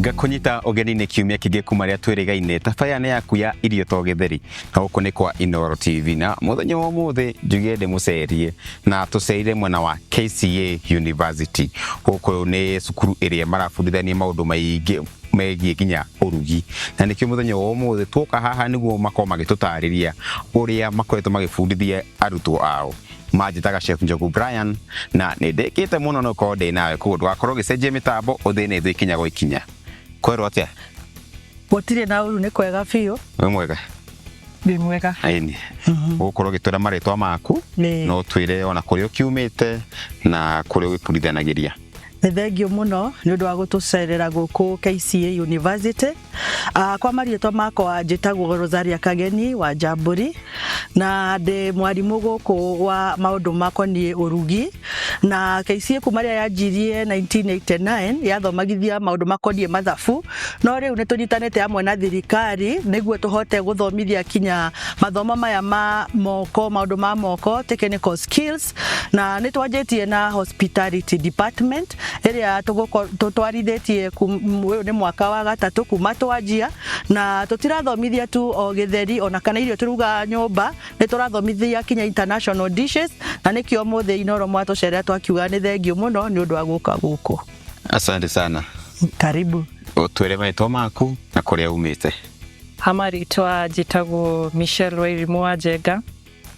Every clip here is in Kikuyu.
Ngakũnyita ũgeni-inĩ kiumia kĩngĩ kuma rĩa twĩrĩgaine tabarĩra yaku ya irio to gĩtheri, na gũkũ nĩ kwa Inooro TV. Na mũthenya wa ũmũthĩ njuge ndĩmũcerie na tũceire mwena wa KCA University. Gũkũ nĩ cukuru ĩrĩa marabundithania maũndũ maingĩ megiĩ nginya ũrugi, na nĩkĩo mũthenya wa ũmũthĩ tuoka haha nĩguo makorwo magĩtũtarĩria ũrĩa makoretwo magĩbundithia arutwo ao. Manjĩtaga Chef Njogu Brian na nĩ ndĩkĩte mũno no korwo ndĩ nawe, koguo ndũgakorwo ũgĩcenjia mĩtambo, ũthiĩ na ithuĩ ikinya gwa ikinya. Kwerwo atĩa? Gũtirĩ na ũru, nĩ kwega biũ. Wĩ mwega? Ndĩ mwega. Ĩni, ũgũkorwo ũgĩtwĩra marĩtwa maku, no twĩre ona kũrĩa ũkiumĩte na kũrĩa ũgĩbundithanagĩria. Nĩ thengiũ mũno nĩ ũndũ wa gũtũcerera gũkũ KCA University. Kwa marĩtwa makwa njĩtagwo Rosaria Kageni wa Njambũri, na ndĩ mwarimũ gũkũ wa maũndũ makoniĩ ũrugi. Na KCA kuma rĩrĩa yanjirie 1989 yathomagithia maũndũ makoniĩ mathabu, no rĩu nĩ tũnyitanĩte hamwe na thirikari nĩguo tũhote gũthomithia kinya mathomo maya ma moko, maũndũ ma moko, technical skills. Na nĩ twanjĩtie na hospitality department ĩrĩa tũtwarithĩtie, ũyũ nĩ mwaka wa gatatũ kuma twanjia, na tũtirathomithia tu o gĩtheri ona kana irio tũrugaga nyũmba, nĩ tũrathomithia kinya international dishes, na nĩkĩo ũmũthĩ Inooro mwatũcerera twakiuga nĩ thengiũ mũno nĩ ũndũ wa gũka gũkũ. Asante sana. Karibu. Ũtwĩre marĩtwa maku na kũrĩa umĩte. Ha marĩtwa njĩtagwo Michelle Wairimu wa Njenga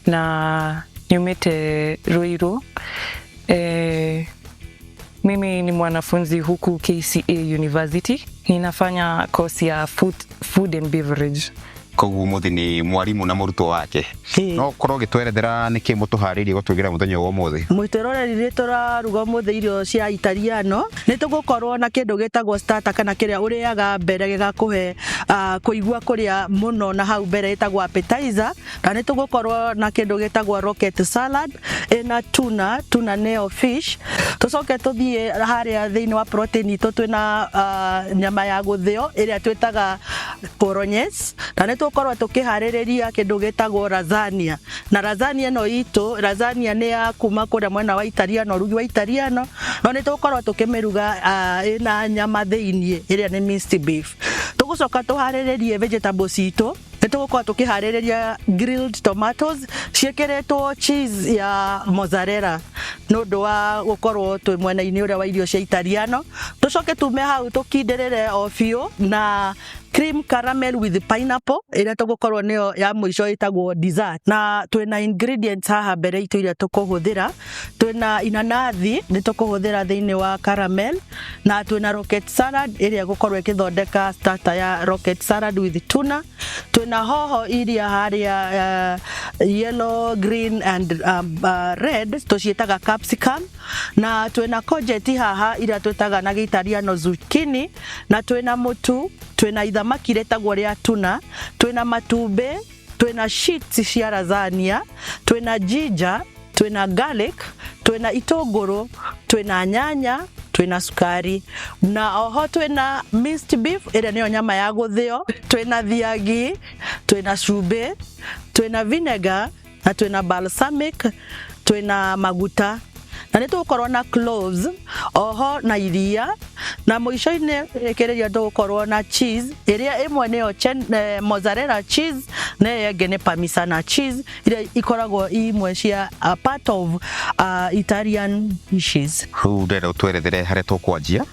na nyumĩte Ruiru. Mimi ni mwanafunzi huku KCA University, ninafanya course ya food and beverage. Koguo mũthĩ nĩ mwarimũ na mũrutwo wake. No ũkorwo ũgĩtwerethera nĩkĩ mũtũharĩirie gũtwĩkĩra mũthenya wa ũmũthĩ? Mwĩtwĩroreri, nĩ tũraruga ũmũthĩ irio cia Italiano. Nĩ tũgũkorwo na kĩndũ gĩtagwo starter, kana kĩrĩa ũrĩaga mbere gĩgakũhe kũigua kũrĩa mũno, na hau mbere ĩtagwo appetizer. Na nĩ tũgũkorwo na kĩndũ gĩtagwo rocket salad ĩna tuna, tuna nĩyo fish. Tũcoke tũthiĩ harĩa thĩinĩ wa protein itũ, twĩna nyama ya gũthĩo ĩrĩa twĩtaga bolognese, na nĩ tũgũkorwo tũkĩharĩrĩria kĩndũ gĩtagwo lasagna. Na lasagna ĩno itũ, lasagna nĩ ya kuma kũrĩa mwena wa Italiano, ũrugi wa Italiano, no nĩ tũgũkorwo tũkĩmĩruga ĩna nyama thĩiniĩ ĩrĩa nĩ minced beef. Tũgũcoka tũharĩrĩrie vegetables itũ. Nĩ tũgũkorwo tũkĩharĩrĩria grilled tomatoes ciĩkĩrĩtwo cheese ya mozzarella nĩ ũndũ wa gũkorwo twĩ mwena-inĩ ũrĩa wa irio cia Italiano. Tũcoke tume hau tũkindĩrĩre o biũ na cream caramel with pineapple ĩrĩa tũgũkorwo nĩyo ya mũico ĩtagwo dessert. Na twĩna ingredients haha mbere itũ iria tũkũhũthĩra. Twĩna inanathi nĩ tũkũhũthĩra thĩinĩ wa caramel, na twĩna rocket salad ĩrĩa ĩgũkorwo ĩkĩthondeka starter ya rocket salad with tuna. Twĩna hoho iria harĩa yellow, green and red, tũciĩtaga capsicum, na twĩna courgette haha iria twĩtaga na gĩitaliano zucchini, na twĩna mũtu, twĩna ithamaki rĩtagwo rĩa tuna, twĩna matumbĩ, twĩna sheets cia lasagna, twĩna ginger, twĩna garlic, twĩna itũngũrũ, twĩna nyanya, twĩna cukari, na oho twĩna minced beef ĩrĩa nĩyo nyama ya gũthĩo, twĩna thiagi, twĩna cumbĩ, twĩna vinegar, na twĩna balsamic, twĩna maguta, na nĩ tũgũkorwo na cloves oho na iria, na mũico-inĩ rĩkĩrĩria tũgũkorwo na cheese ĩrĩa ĩmwe nĩyo mozzarella cheese na ĩyo ĩngĩ nĩ parmigiana cheese iria ikoragwo imwe cia part of Italian dishes. Rĩu ndĩrenda ũtwerethere harĩa tũkwanjia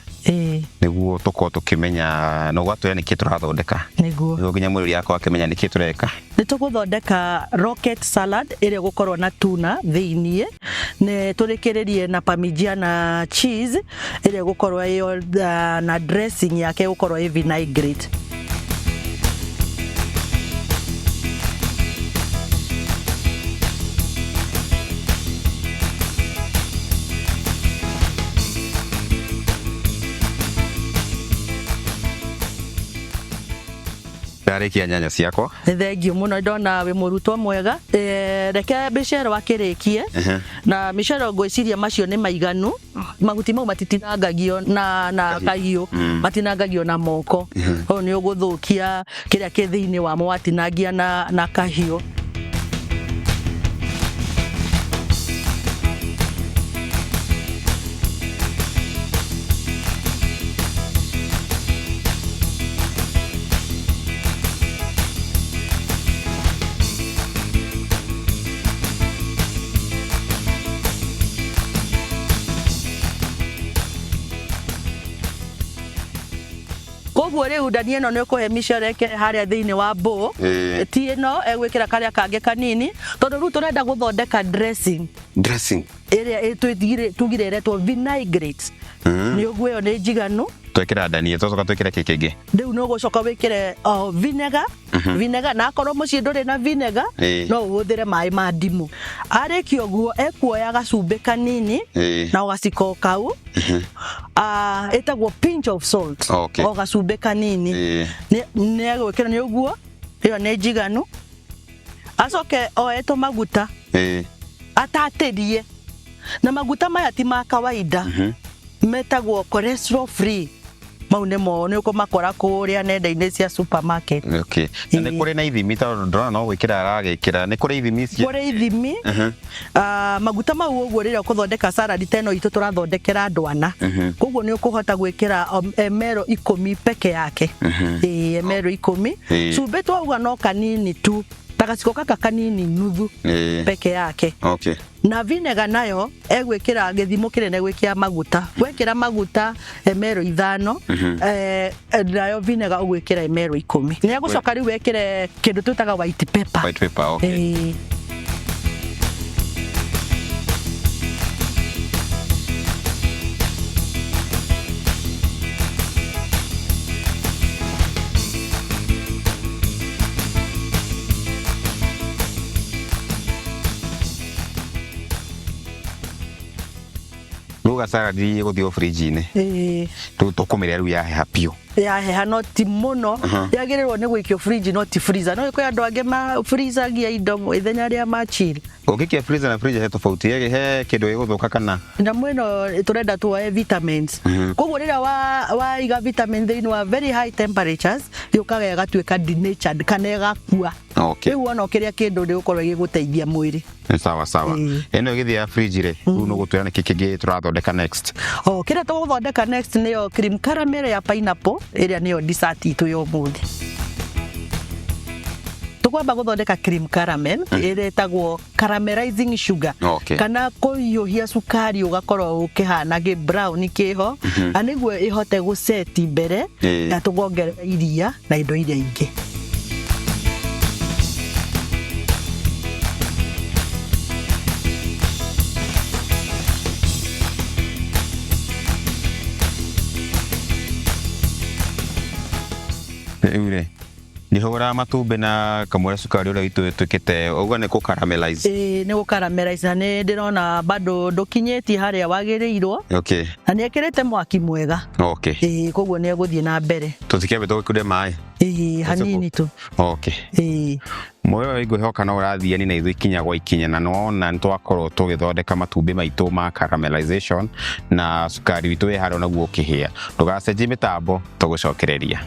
nĩguo tũkorwo tũkĩmenya na ũgatwĩra nĩkĩ tũrathondeka, nĩguo nginya mwĩrĩ akorwo akĩmenya nĩkĩ tũreka. Nĩ tũgũthondeka rocket salad ĩrĩa ĩgũkorwo na tuna thĩiniĩ, nĩ tũrĩkĩrĩrie na parmigiana cheese ĩrĩa ĩgũkorwo ĩyo na dressing yake ĩgũkorwo ĩ vinaigrette. Ndarĩkia nyanya ciakwa. Nĩ thengiũ mũno, ndona wĩ mũrutwo mwega. Reke mĩcero akĩrĩkie. Na mĩcero ngwĩciria macio nĩ maiganu. Mahuti mau matitinangagio na kahiũ, matinangagio na moko. Ũyũ nĩ ũgũthũkia kĩrĩa kĩ thĩinĩ wamo watinangia na kahiũ. Koguo rĩu ndania ĩno nĩ ũkũhe micere ĩkĩre harĩa thĩinĩ wa bowl. Ti ĩno egwĩkĩra karĩa kangĩ kanini tondũ rĩu tũrenda gũthondeka dressing. Dressing. Ĩrĩa tugire ĩretwo vinaigrette. Nĩ ũguo ĩyo nĩ njiganu. Twekĩra ndania twacoka twĩkĩre kĩ kĩngĩ? Rĩu nĩ ũgũcoka wĩkĩre vinegar. Vinegar, na akorwo mũciĩ ndũrĩ na vinegar no ũhũthĩre maĩ ma ndimũ. Arĩkia ũguo ekuoya gacumbĩ kanini na gaciko kau, ĩtagwo pinch of salt, o gacumbĩ kanini. Nĩ egwĩkĩra nĩ ũguo, ĩyo nĩ njiganu. Acoke oe tũmaguta atatĩrie, na maguta maya ti ma kawaida, metagwo cholesterol free. Mau nĩmo nĩ ũkũmakora kũrĩa nenda-inĩ cia supermarket. Okay. Na nĩ kũrĩ na ithimi, tondũ ndĩrona no gwĩkĩra aragĩkĩra, nĩ kũrĩ ithimi cia Kũrĩ ithimi. Maguta mau ũguo rĩrĩa ũkũthondeka salad ta ĩno itũ tũrathondekera andũ ana, koguo nĩ ũkũhota gwĩkĩra ml 10 peke yake. Ĩĩ, ml 10. Cumbĩ twauga no kanini tu, ta gaciko gaka kanini nuthu peke yake. Na vinegar nayo egwĩkĩra gĩthimo kĩnene gwĩkĩra maguta. Wekĩra maguta ml 5, nayo vinegar ũgwĩkĩra ml 10. Nĩ egũcoka rĩu wekĩre kĩndũ twĩtaga white pepper. White pepper, okay. Rĩu gacaradi gũthiĩ o fridge-inĩ. Rĩu tũkũmĩrĩa rĩu yaheha biũ. Yaheha no ti mũno, yagĩrĩirwo nĩ gũikio fridge no ti freezer. No kwĩ andũ angĩ ma freezagia indo ithenya rĩa ma chill. Ũngĩikia freezer na fridge he tofauti, he kĩndũ gĩgũthũka kana? Nyamũ ĩno tũrenda tuoe vitamins. Koguo rĩrĩa waiga vitamin thĩinĩ wa very high temperatures, yũkaga ĩgatuĩka denatured kana ĩgakua. Rĩu wona ũkĩrĩa kĩndũ nĩ gũkorwo ĩgĩgũteithia mwĩrĩ. Nĩ sawa sawa. Ĩno ĩgĩthiĩ ya fridge rĩ, rĩu nĩ ũgũtwĩra nĩkĩ kĩngĩ tũrathondeka next. O, kĩrĩa tũgũthondeka next nĩyo cream caramel ya pineapple, ĩrĩa nĩyo dessert itũ ya ũmũthĩ. Tũkwamba gũthondeka cream caramel, ĩrĩa ĩtagwo caramelizing sugar. Kana kũhiũhia cukari ũgakorwo ũkĩhana gĩ brown kĩho, na nĩguo ĩhote gũceti mbere, na tũkongerera iria na indo iria ingĩ. Rĩu rĩ, ngĩhũra matumbĩ na kamũira cukari ũrĩa witũ ĩtuĩkĩte, ũguo nĩ kũ-caramelize? Ĩĩ, nĩ gũ-caramelize, na nĩ ndĩrona bado ndũkinyĩtie harĩa wagĩrĩirwo. Na nĩ ekĩrĩte mwaki mwega. Ĩĩ, koguo nĩ egũthiĩ na mbere. Tũtikĩambe tũgĩkunde maĩ? Ĩĩ, hanini tu. Ĩĩ. Mũrĩo wa ngwĩhoka no ũrathiani na ithuĩ ikinya gwa ikinya, na nĩwona nĩ twakorwo tũgĩthondeka matumbĩ maitũ ma caramelization na cukari witũ wĩ harĩa naguo ũkĩhĩa. Ndũgacenjie mĩtambo, tũgũcokereria.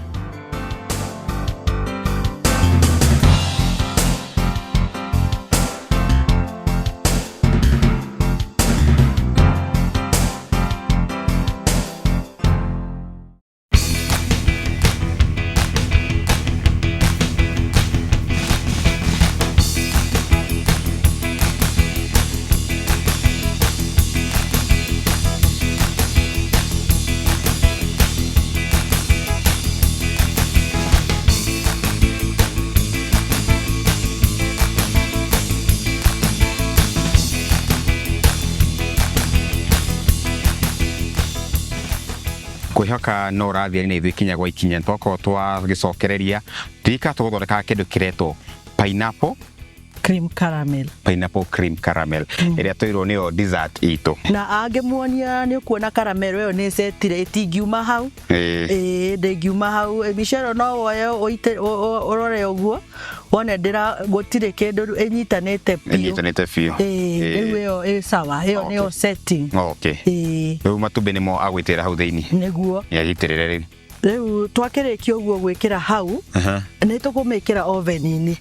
Kwĩhoka no ũrathiĩ na ithuĩ ikinya gwa ikinya, twakorwo twagĩcokereria ririkana tũgũthondekaga kĩndũ kĩretwo pineapple cream caramel. Pineapple cream caramel ĩrĩa twĩrwo nĩyo dessert itũ. Na angĩmuonia nĩ ũkuona caramel ĩyo nĩ ĩcetire, ĩtingiuma hau. Ĩĩ, ndĩngiuma hau. Micero no woe ũite, ũrore ũguo wone ndĩra gũtirĩ kĩndũ ĩnyitanĩte biũ. Ĩnyitanĩte biũ. Ĩĩ, rĩu ĩyo ĩ sawa, ĩyo nĩyo setting. Ĩĩ. Rĩu matumbĩ nĩmo agwĩtĩra hau thĩinĩ. Nĩguo. Nĩ agitĩrĩre rĩu. Rĩu twakĩrĩkia ũguo gwĩkĩra hau, nĩ tũkũmĩkĩra oven-inĩ.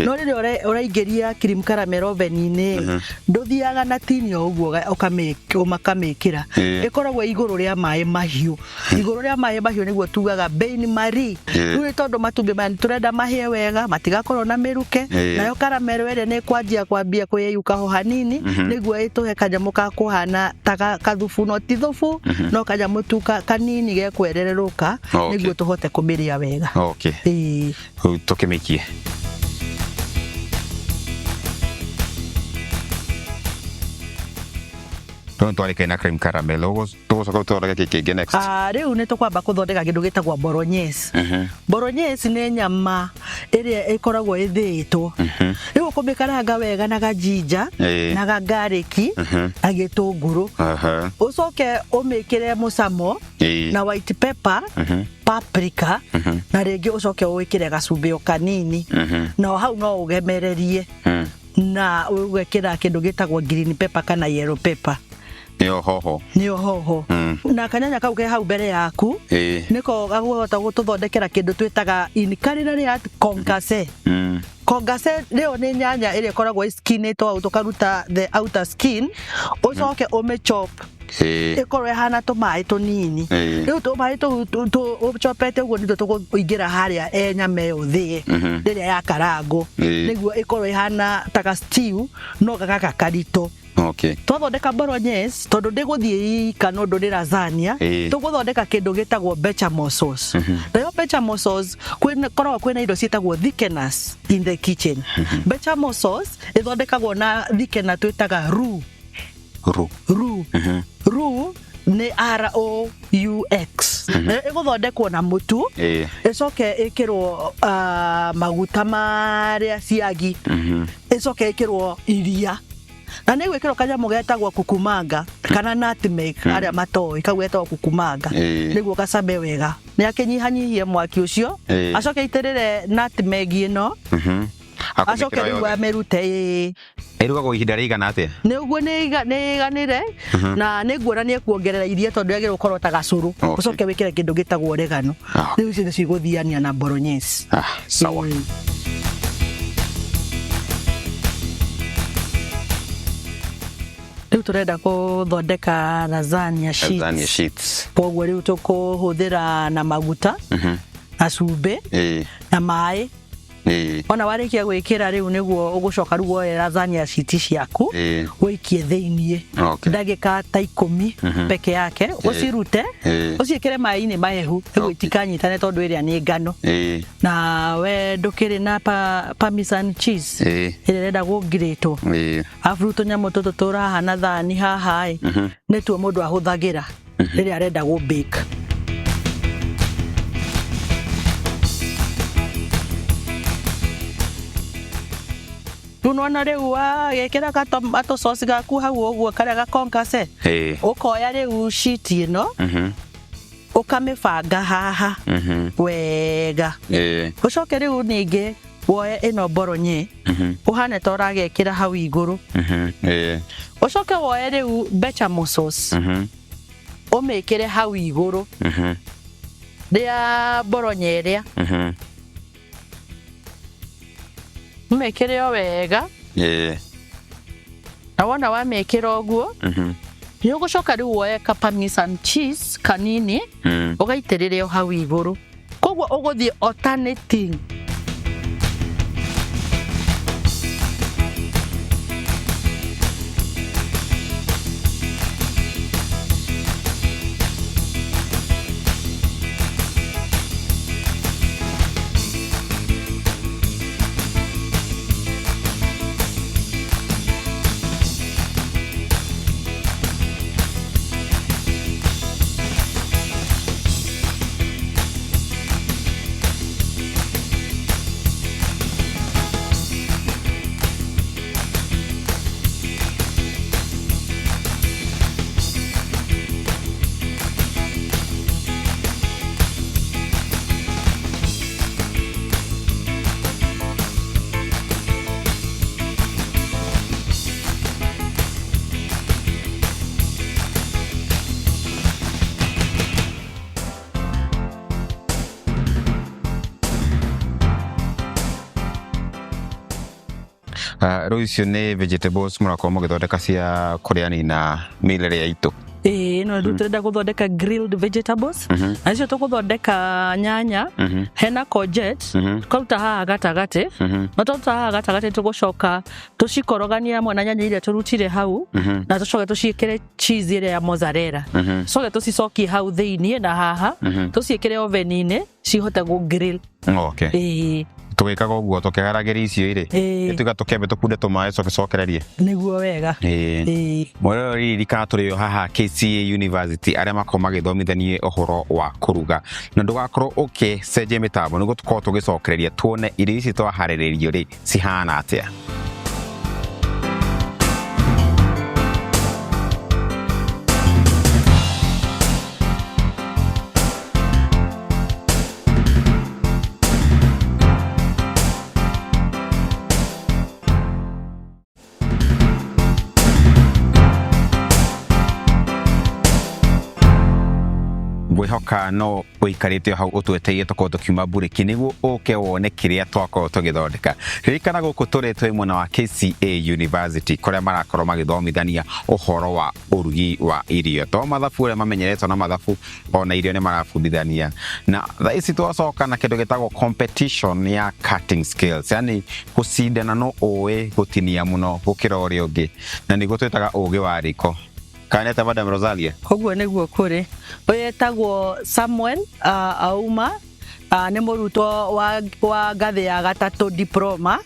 No rĩrĩa ũraingĩria cream caramel oven-inĩ, ndũthiaga na tini o ũguo ũkamĩkĩra. Ĩkoragwo igũrũ rĩa maĩ mahiũ. Igũrũ rĩa maĩ mahiũ nĩguo tugaga bain marie. Rĩu nĩ tondũ matumbĩ maya tũrenda mahĩe wega, matigakorwo na mĩruke. Nayo caramel ĩrĩa nĩ ĩkwanjia kwambia kũyeyũka ho hanini, nĩguo ĩtũhe kanyamũ ga kũhana ta kathubu, no ti thubu, no kanyamũ tu kanini gekwererũka. Nĩguo tũhote kũmĩrĩa wega. Ĩĩ. Rĩu tũkĩmĩikie. Rĩu nĩtwarĩkania na cream caramel. Tũgũcoka tũthondeke kĩ kĩngĩ next? Ah, rĩu nĩ tũkwamba kũthondeka kĩndũ gĩtagwo bolognese. Bolognese nĩ nyama ĩrĩa ĩkoragwo ĩthĩĩtwo. Rĩu ũkũmĩkaranga wega na gajinja na gagarĩki na gĩtũngũrũ. Ũcoke ũmĩkĩre mũcamo na white pepper, paprika, na rĩngĩ ũcoke wĩkĩre gacumbĩ o kanini. Na o hau no ũgemererie na ũgekĩra kĩndũ gĩtagwo green pepper kana yellow pepper. Nĩyo hoho. Nĩyo hoho. Na kanyanya kau ke hau mbere yaku nĩko gagũhota gũtũthondekera kĩndũ twĩtaga in culinary art concasse. Concasse rĩo nĩ nyanya ĩrĩa ĩkoragwo ĩskinĩtwo out, ũkaruta the outer skin, ũcoke ũmĩchop ĩkorwo ĩhana tũmaĩ tũnini. Rĩu tũmaĩ tũu ũchopete ũguo nĩtuo tũkũingĩra harĩa e nyama ĩyo thĩĩ rĩrĩa yakarangwo, nĩguo ĩkorwo ĩhana ta ga stew no gagaka karitũ. Twathondeka bolognese, tondũ ndĩgũthiĩ ika no ũndũ nĩ lasagna, tũgũthondeka kĩndũ gĩtagwo bechamel sauce. Nayo bechamel sauce koragwo kwĩna indo ciĩtagwo thickeners in the kitchen. Bechamel sauce ĩthondekagwo na thickener twĩtaga roux. Roux. Roux. Roux nĩ R O U X. Ĩgũthondekwo na mũtu, ĩcoke ĩkĩrwo maguta marĩa ciagi, ĩcoke ĩkĩrwo iria, na nĩ gwĩkĩrwo kanyamũ getagwo kukumanga kana nutmeg, arĩa matoĩ kau getagwo kukumanga, nĩguo gacame wega. Nĩ akĩnyihanyihie mwaki ũcio, acoke aitĩrĩre nutmeg ĩno, acoke Akũmĩkĩra rĩu yothe. amĩrute. Ĩĩ. Ĩrugagwo ihinda rĩigana atĩa? Nĩ ũguo nĩ ĩiganĩre, na nĩ nguona nĩ ekuongerera iria tondũ yagĩrĩirwo gũkorwo ta gacũrũ. Ũcoke wĩkĩre kĩndũ gĩtagwo oregano. Rĩu icio nĩcio igũthiania na bolognese. Ah, sawa. Rĩu tũrenda gũthondeka lasagna sheets. Lasagna sheets. Koguo rĩu tũkũhũthĩra na maguta na cumbĩ na maĩ. Ona warĩkia gwĩkĩra rĩu nĩguo ũgũcoka rĩu woe lasagna sheet ciaku, ũikie thĩiniĩ ndagĩka ta 10 peke yake, ũcirute, ũciĩkĩre maĩ-inĩ mahehu nĩguo itikanyitane tondũ ĩrĩa nĩ ngano. Na we ndũkĩrĩ na parmesan cheese ĩrĩa ĩrenda gũngirĩtwo. Arabu rĩu tũnyamũ tũtũ tũrahana thani haha ĩ, nĩtuo mũndũ ahũthagĩra rĩrĩa arenda gũ bake. Rĩu nĩwona rĩu wagĩkĩra gatũ sauce gaku hau ũguo karĩa ga concasse, ũkoya rĩu sheet ĩno, ũkamĩbanga haha wega. Ũcoke rĩu ningĩ woe ĩno bolognese, ũhane ta ũragekĩra hau igũrũ. Ũcoke woe rĩu bechamel sauce, ũmĩkĩre hau igũrũ rĩa bolognese ĩrĩa, ũmĩkĩre o wega. Na wona wamĩkĩra ũguo, nĩ ũgũcoka rĩu woe ka parmesan cheese kanini, ũgaitĩrĩre o hau igũrũ. Koguo ũgũthiĩ alternating. Rĩu icio nĩ vegetables mũrakorwo mũgĩthondeka cia kũrĩani na mĩrĩre ya itũ. Ĩĩ, no rĩu tũrenda gũthondeka grilled vegetables, na icio tũgũthondeka nyanya hena courgette, tũkaruta haha gatagatĩ, na twaruta haha gatagatĩ tũgũcoka tũcikoroganie hamwe na nyanya iria tũrutire hau, na tũcoke tũciĩkĩre cheese ĩrĩa ya mozzarella, tũcoke tũcicokie hau thĩiniĩ na haha tũciĩkĩre oven-inĩ cihote gũ grill. Ĩĩ. Tũgĩkaga ũguo tũkĩharagĩria icio irĩ ĩtuga tũkĩambe tũkunde tũmaĩ coke cokererie. Nĩguo wega. Ĩĩ. Mweroreri, ririkana tũrĩ o haha KCA University, arĩa makorwo magĩthomithanie ũhoro wa kũruga, na ndũgakorwo ũkĩcenjia mĩtambo nĩguo tũkorwo tũgĩcokereria tuone irio ici twaharĩrĩrio rĩ cihana atĩa. Ngwĩhoka no ũikarĩte o hau ũtweteire tũkorwo tũkiuma mburĩki nĩguo ũke wone kĩrĩa twakorwo tũgĩthondeka. Ririkana gũkũ tũrĩ twĩ mwena wa KCA University, kũrĩa marakorwo magĩthomithania ũhoro wa ũrugi wa irio, to mathabu ũrĩa mamenyeretwo na mathabu, ona irio nĩ marabundithania. Na thaa ici twacoka na kĩndũ gĩtagwo competition ya cutting skills, yani gũcindana no ũĩ gũtinia mũno gũkĩra ũrĩa ũngĩ, na nĩguo twĩtaga ũgĩ wa riko. Kana nĩ atĩa, Madam Rosalia? Ũguo nĩguo kũrĩ. Ũyũ etagwo Samuel Auma, nĩ mũrutwo wa ngathĩ ya gatatũ diploma,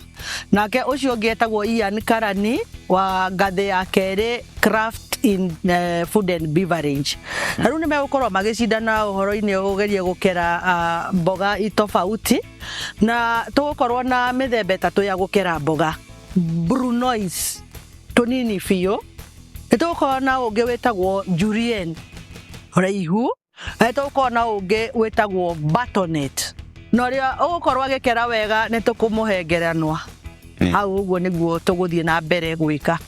nake ũcio ũngĩ etagwo Ian Karani wa ngathĩ ya kerĩ craft in food and beverage. Na rĩu nĩ megũkorwo magĩcindana ũhoro-inĩ ũgerie gũkera mboga itofauti, na tũgũkorwo na mĩthemba ĩtatũ ya gũkera mboga. Brunoise tũnini biũ, nĩ tũgũkorwo na ũngĩ wĩtagwo julienne raihu, na nĩ tũgũkorwo na ũngĩ wĩtagwo batonet, na ũrĩa ũgũkorwo agĩkera wega nĩ tũkũmũhe ngerenwa. Hau ũguo nĩguo tũgũthiĩ na mbere gwĩka.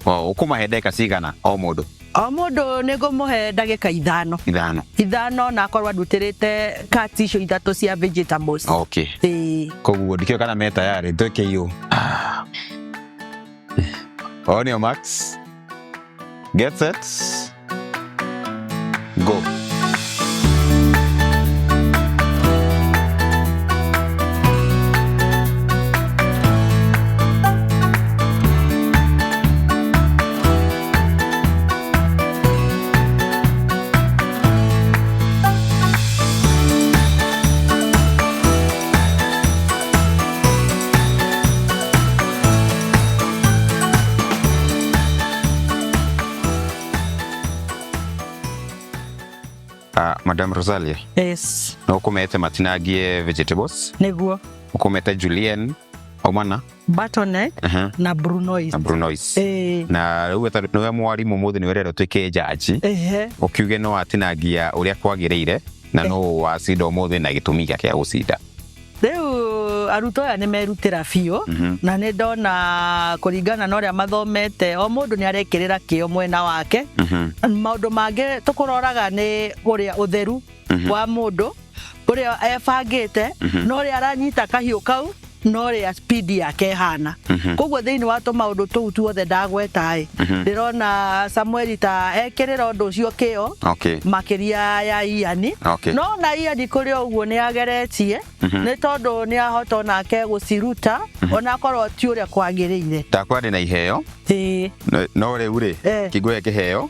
O ũkũmahe ndagĩka cigana o mũndũ? O mũndũ nĩ ngũmũhe ndagĩka 5. 5. 5, na akorwo andutĩrĩte cuts icio ithatũ cia vegetables. Ĩĩ. Koguo ndikĩũĩ kana me tayarĩ twĩke iũ. On your marks, get set, go. Madam Rosalia. Yes. No ũkũmete matinangie vegetables. Nĩguo. Ũkũmete julienne aumana batonet na brunoise. Na brunoise. Ĩĩ. Na rĩu nĩwe mwarimũ mũthĩ, nĩwe ũrenda ũtuĩke jaji. Ũkiuge no atinangia ũrĩa kwagĩrĩire na no wacinda ũmũthĩ na gĩtũmi gĩake gĩa gũcinda. Rĩu arutwo aya nĩ merutĩra biũ, na nĩ ndona kũringana na ũrĩa mathomete, o mũndũ nĩ arekĩrĩra kĩo mwena wake. Maũndũ mangĩ tũkũroraga nĩ ũrĩa ũtheru wa mũndũ, ũrĩa ebangĩte, na ũrĩa aranyita kahiũ kau, na ũrĩa speed yake ĩhana. Koguo thĩinĩ wa tũmaũndũ tũu tuothe ndagweta ĩ, ndĩrona Samuel ta ekĩrĩra ũndũ ũcio kĩo makĩria ya Ian. No na Ian kũrĩ o ũguo nĩ ageretie, nĩ tondũ nĩ ahota onake gũciruta onakorwo ti ũrĩa kwagĩrĩire. Ndakwa ndĩ na iheo. Ĩĩ. No rĩu rĩ, kĩngũhe kĩheo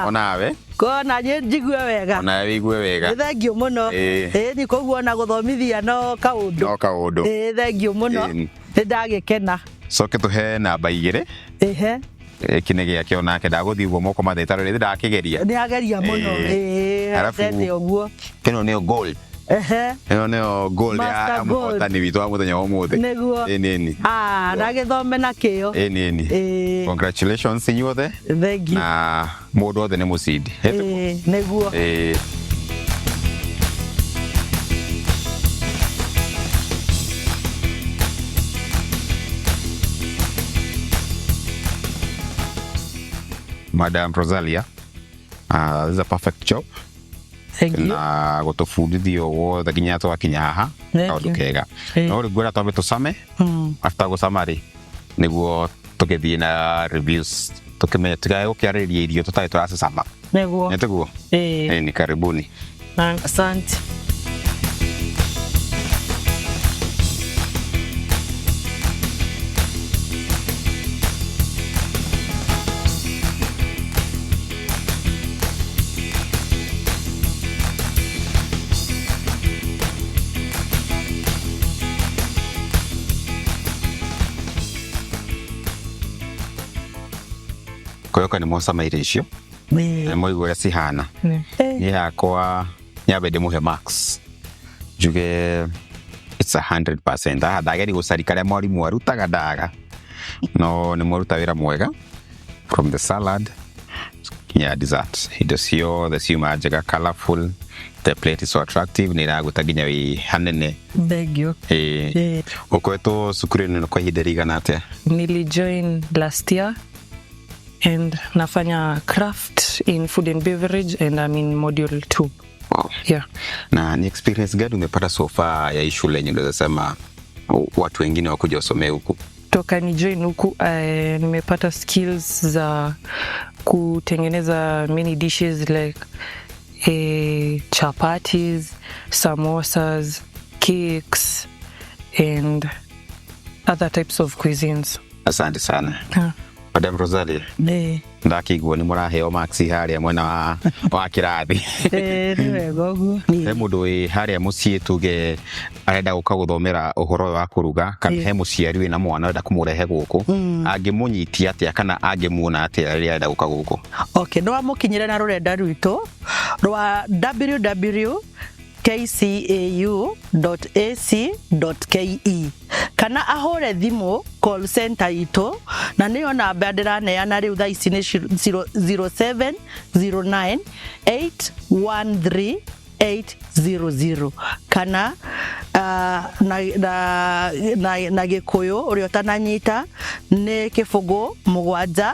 onawe. Kona niĩ njigue wega. Onawe wĩigue wega. Nĩ thengiũ mũno. Ĩĩ. Ĩĩ, ni koguo ona gũthomithia no kaũndũ. No kaũndũ. Ĩĩ, thengiũ mũno. Ĩĩ. Nĩ ndagĩkena. Coke tũhe namba 2. Ĩhe. Gĩkĩ nĩ gĩake onake, ndagũthiĩ ũguo moko matheri tondũ rĩrĩ ndakĩgeria. Nĩ ageria mũno. Ĩĩ. Ĩĩ, Arabu endete ũguo. Ĩno nĩyo gold. Ĩno nĩyo gold ya Master ya gold. mũhotani witũ wa mũthenya wa ũmũthĩ. Nĩguo. Ĩĩ, nĩ. Ndagĩthome na kĩo. Ĩĩ, nĩ. Ĩĩ. Congratulations inyuothe. Thank you. Na mũndũ wothe nĩ mũcindi. Ĩĩ, nĩguo. Ĩĩ. Madam Rosalia, this is a perfect job. Thank you. Na gũtũbundithia wothe nginya twakinya haha, Thank kaũndũ you. kega. Ĩĩ. No rĩu ngwĩra twambe tũcame, after gũcama rĩ, nĩguo tũgĩthiĩ na reviews. Tũkĩmenye tũkae gũkĩarĩrĩria irio tũtarĩ tũracicama. Nĩguo. Nĩ tiguo? Ĩĩ. Ni karibuni. Asante. Kwĩhoka nĩ mwacama irio icio. Ĩĩ. Nĩ mwaigua ũrĩa cihana. Nĩ. Niĩ hakwa nyambe ndĩmũhe max njuge it's 100%. Haha ndageria gũcari karĩa mwarimũ arutaga ndaga, no nĩ mwaruta wĩra mwega from the salad nginya dessert, indo ciothe ciuma njega, colorful, the plate is so attractive, nĩ ĩragũta nginya wĩ hanene. Thank you. Ĩĩ. Ĩĩ. Ũkoretwo cukuru ĩno kwa ihinda rĩigana atĩa? Nilijoin last year and nafanya craft in food and beverage and I'm in module 2. Wow. Yeah. Na ni experience gani umepata so far ya hii shule yenye unaweza sema watu wengine wakuja wasomee huku? Toka ni join huku nimepata skills za kutengeneza many dishes like chapatis, samosas, cakes and other types of cuisines. Asante sana. Yeah. Madam Rosalia, Ĩĩ. ndakĩigua nĩ mũraheo max harĩa mwena wa kĩrathi. Ĩĩ, nĩ wega ũguo. He mũndũ wĩ harĩa mũciĩ tuge arenda gũka gũthomera ũhoro ũyũ wa kũruga, kana he mũciari wĩna mwana arenda kũmũrehe gũkũ, angĩmũnyitia atĩa kana angĩmuona atĩa rĩrĩa arenda gũka gũkũ? Okay, no amũkinyĩre na rũrenda rwitũ rwa www.kcau.ac.ke kana ahũre thimũ call center itũ, na nĩyo namba ndĩraneana rĩu thaa ici nĩ 0709 813 800, kana na Gĩkũyũ ũrĩa ũtananyita nĩ 0 7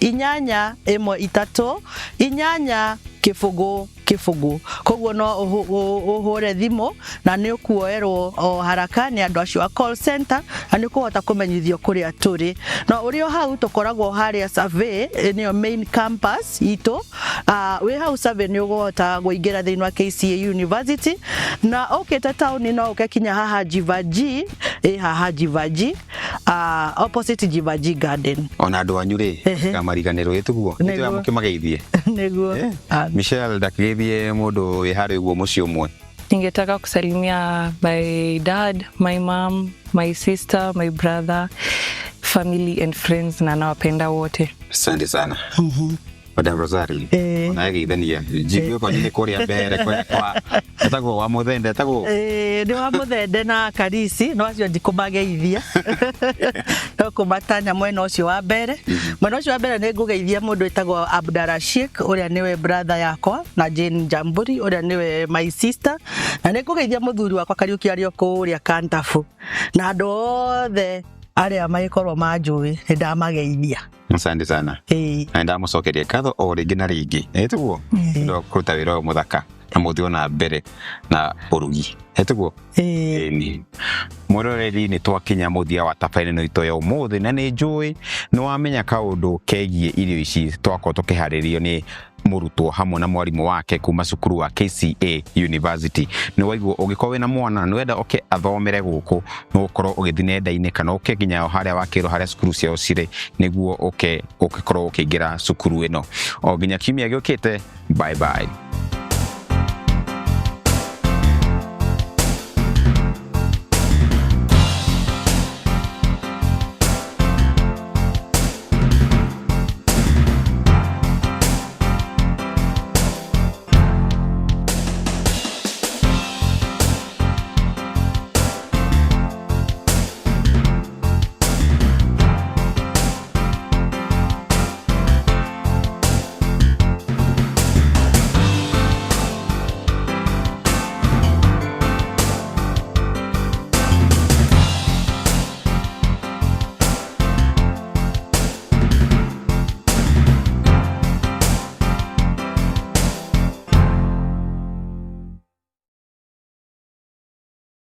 0 9 8 1 3 8 0 0. Koguo no ũhũre thimũ na nĩ ũkuoerwo o haraka nĩ andũ acio a call center, na nĩ ũkũhota kũmenyithio kũrĩa tũrĩ. No ũrĩ o hau tũkoragwo harĩa Survey, nĩyo main campus itũ. Wĩ hau Survey nĩ ũkũhota kũingĩra thĩinĩ wa KCA University, na ũkĩte taũni no ũke kinya haha Jivaji, ĩ haha Jivaji, opposite Jivaji Garden. Ona andũ anyu rĩ Ehe. kamariganĩrwo ĩtiguo Nĩguo. nĩtũya mũkĩmageithie. Nĩguo. Michelle, ndakĩgeithie mũndũ wĩ harĩa ũguo mũciĩ ũmwe. Ningetaka kusalimia my dad, my mom, my sister, my brother, family and friends na nawapenda wote. Asante sana. Madam Rosario, Ĩĩ. onageithania njigue kwanyu nĩ kũrĩa mbere kũrĩa kwa etagwo wa mũthende etagwo. Ĩĩ, nĩ wa mũthende na karisi no acio ndikũmageithia, no kũmatanya mwena ũcio wa mbere. Mwena ũcio wa mbere nĩ ngũgeithia mũndũ wĩtagwo Abdarashik ũrĩa nĩwe brother yakwa, na Jane Jamburi ũrĩa nĩwe my sister, na nĩ ngũgeithia mũthuri wakwa Kariũki arĩ o kũrĩa Kantabu, na andũ othe arĩa magĩkorwo manjũĩ nĩ ndamageithia. Asante sana. Ĩĩ. Na ndamũcokeria ngatho o rĩngĩ na rĩngĩ ĩtiguo nĩ ũndũ wa kũruta wĩra ũyũ mũthaka na mũthiĩ ona mbere na ũrugi ĩtiguo. Ĩĩ. Ĩni mwĩroreri, nĩ twakinya mũthia wa tabarĩra ĩno itũ ya ũmũthĩ, na nĩ njũĩ nĩ wamenya kaũndũ kegiĩ irio ici twakorwo tũkĩharĩrio nĩ mũrutwo hamwe na mwarimũ wake kuma cukuru wa KCA University. Nĩ waigua ũngĩkorwo wĩna mwana nĩ wenda oke athomere gũkũ, no ũkorwo ũgĩthiĩ nenda-inĩ kana ũke nginya o harĩa wakĩrwo harĩa cukuru ciao cirĩ, nĩguo ũke ũgĩkorwo ũkĩingĩra cukuru ĩno. O nginya kiumia gĩũkĩte, bye bye.